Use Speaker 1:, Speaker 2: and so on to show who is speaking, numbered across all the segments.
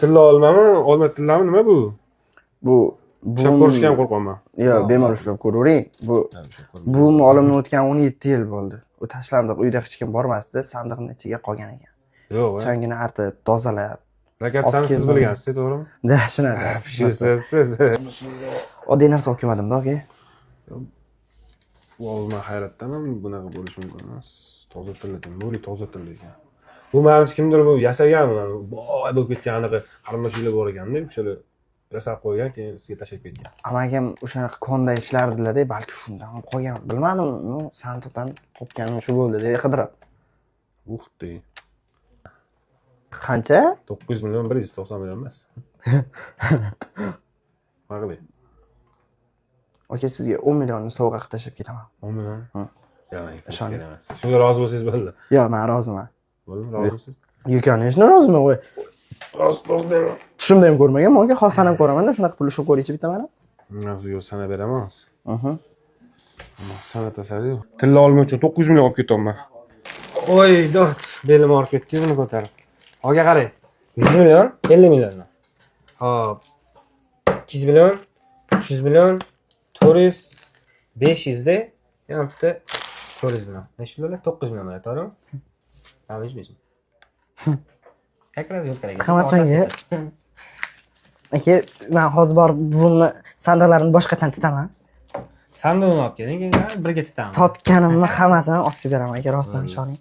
Speaker 1: Tilla olmami, olma tillami, nima bu?
Speaker 2: Bu
Speaker 1: Ushlab ko'rishga ham qo'rqyapman.
Speaker 2: Yo'q, bemalol ushlab ko'ravering. Bu buvimni olamdan o'tgan 17 yil bo'ldi. U tashlandiq uyda hech kim bormasdi, sandiqni ichiga qolgan ekan.
Speaker 1: Yo'q.
Speaker 2: Changini artib, tozalab.
Speaker 1: Rakatsani siz
Speaker 2: Olib keldim.
Speaker 1: bilgansiz, to'g'rimi?
Speaker 2: Да, shunaqa.
Speaker 1: Shu siz.
Speaker 2: Oddiy narsa olib kelmadimda, aka.
Speaker 1: Man hayratdaman, bunaqa bo'lishi mumkin emas. Toza tilla, mo'ri toza tilla ekan. Bu manimcha kimdir bu yasagan, mana boy bo'lib ketgan anaqa qarindoshinglar bor ekanda, o'shalar yasab qo'ygan, keyin sizga tashlab ketgan.
Speaker 2: Amakim o'shanaqa konda ishlardilar-da, balki shundan qolgan. Bilmadim, ну, sandiqdan topganim shu bo'ldi, deb qidirib.
Speaker 1: Ух ты.
Speaker 2: Qancha?
Speaker 1: 900 million, 190 million emas. Nima qilay?
Speaker 2: Aka, sizga 10 millionni sovg'a qilib tashlab ketaman.
Speaker 1: 10 million?
Speaker 2: Hı.
Speaker 1: Yo'q, menga
Speaker 2: Ishon.
Speaker 1: kerak emas. Shunga rozi bo'lsangiz bo'ldi.
Speaker 2: Yo'q, men roziman.
Speaker 1: Bo'ldimi, rozimisiz?
Speaker 2: Yo'q, конечно, roziman. Voy.
Speaker 1: Rozi to'xtayman.
Speaker 2: Tushimda ham ko'rmaganman, aka. Hozir sanab ko'raman, shunaqa pul ushlab ko'ringchi bitta mana.
Speaker 1: Man sizga o'zi sanab beraman hozir. Sanatasangiz. Tilla olma uchun 900 million olib ketyapman. Voy, dod, belim og'rib ketdi buni ko'tarib. Aka, qarang. 100 million, 50 million. Hop. 200 million, 300 million, 400, 500 da, yana bitta 400 million. Necha bo'ladi? 900 million bo'ladi, to'g'rimi? Ha, 100 million. Как раз yo'l kerak.
Speaker 2: Hammasi menga. Aka, men hozir borib buvimni sandiqlarini boshqatdan titaman.
Speaker 3: Sandig'ini olib keling, keyin birga titamiz.
Speaker 2: Topganimni hammasini olib kelib beraman, aka, rostdan, ishoning.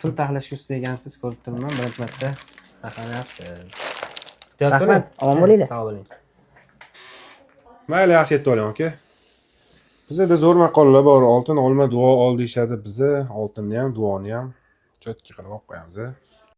Speaker 3: Pul taxlashga usta ekansiz, ko'rib turibman, birinchi marta taxlanyapsiz.
Speaker 2: Rahmat, omon bo'linglar.
Speaker 3: Sog' bo'ling.
Speaker 1: Mayli, yaxshi yetib oling, aka. Bizada zo'r maqollar bor. "Oltin olma, duo ol", deyishadi. Biza oltinni ham, duoni ham чётко qilib olib qo'yamiz.